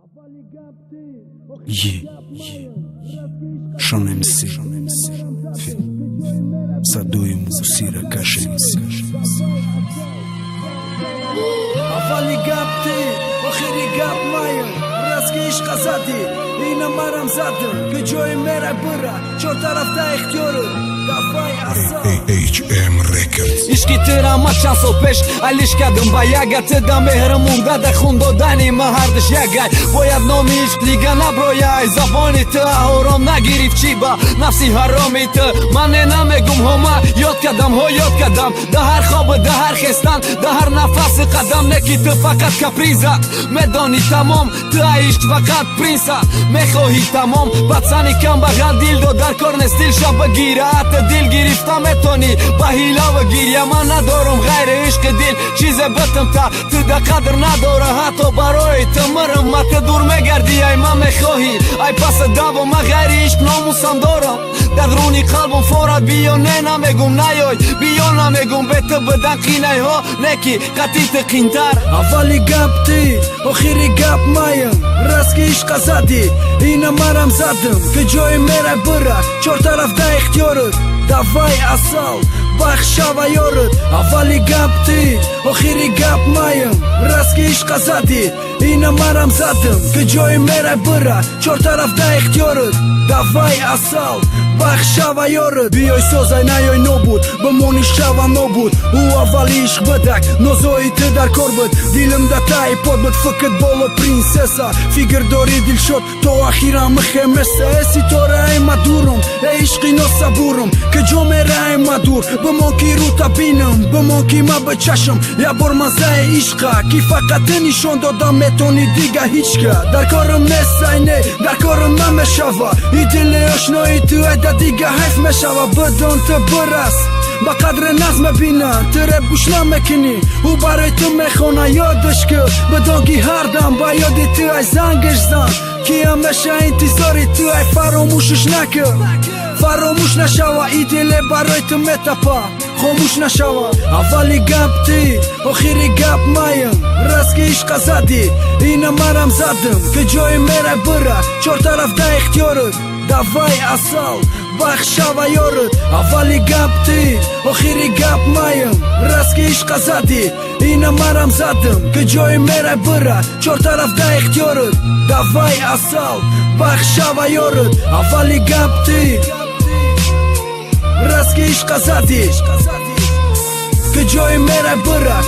Е. Шон МС. Садои Мусира Каш МС. Аввали гап ти, охири гап маям. Раст ки ишқа задӣ, ина марам задам. Ки ҷое мера, бира, чор тарафта ихтиёру. Давай, асал. HM Records. Ишқи тира ма чанд сол пеш алиш кардам ба яга. Тида меҳру мурда да хун додани ма ҳардиш ягай. Бояд номи ишқ дига наброяй забони ту. Ором нагирифт чӣ ба нафси ҳароми ту. Ман не намегум ҳо, ма ёд кардам ҳо, ёд кардам. Да ҳар хобу, да ҳар хестан, да ҳар нафаси қадам. Не ки ту фақат каприза медонӣ, тамом. Ту ай ишқ фақат принса мехоҳӣ, тамом. Пацани камбағал дил дод, дар кор нест, дил ша бигира. Ту дил гирифта метонӣ ба ҳилаву гиря. Ман надорам ғайри ишқи дил чизе битм та. Ту да қадр надора, ҳатто барои ту мирм. Ма ту дур мегардӣ, ай ман мехоҳӣ, ай паса даво. Ман ғайри ишқ номусам дорам дар руни қалбам форад. Биё, не намегум, наёй, биё намегум. Бе ту бидан қинайҳо, не ки қатъи ту қинтар. Аввали гап ти, охири гап маям. Раст ки ишқа задӣ, ина марам задам. Ки ҷое мера, бира, чор тарафта ихтиёрут. Давай, асал, бахшава ёрут. Аввали гап ти, охири гап маям. Раст ки ишқа задӣ, ина марам задам. Ки ҷое мера, бира, чор тарафта ихтиёрут. Давай, асал, бахшава ёрут. Биёй, созай, наёй, нобуд бимони, шава нобуд. Ӯ аввали ишқ бидак, нозои ту дар кор буд. Дилим да таи под буд, фикр боло принсесса. Фикр дорӣ, дилшод, то ахирам михемеса. Э ситораи ма дурум, э ишқи носабурум. Ки ҷо мераи ма дур, бимон ки рута бинам, бимон ки ма бичашам як бор маззаи ишқа, ки фақат ту нишон додам метони, дига ҳичка. Дар корам нестай, не, дар корам намешава. И дили ошнои ту айда дига ҳайф мешава. Бидон, ту бирас ба қадри нағз мебинанд. Ту реп гӯш намекунӣ, ӯ барои ту мехона, ёдаш ки. Бидон, ки ҳардам ба ёди ту ай зангаш зан, ки ҳамеша интизори ту ай. Фаромӯшиш накун, фаромӯш нашава. И диле барои ту метапа, хомӯш нашава. Аввали гап ти, охири гап маям. Раст ки ишқа задӣ, ина марам задам. Ки ҷое мера, бира, чор тарафта ихтиёрут. Давай, асал, бахшава ёрут. Аввали гап ти, охири гап маям. Раст ки ишқа задӣ, ина марам задам. Ки ҷое мера, бира, чор тарафта ихтиёрут. Давай, асал, бахшава ёрут. Аввали гап ти, раст ки ишқа задӣ. Ки ҷое мера, бира.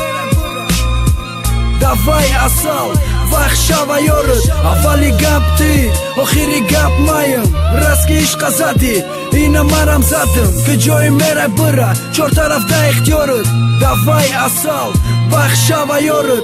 Давай, асал, бахшава ёрут. Аввали гап ти, охири гап маям. Раст ки ишқа задӣ, ина марам задам. Ки ҷое мера, бира, чор тарафта ихтиёрут. Давай, асал, бахшава ёрут.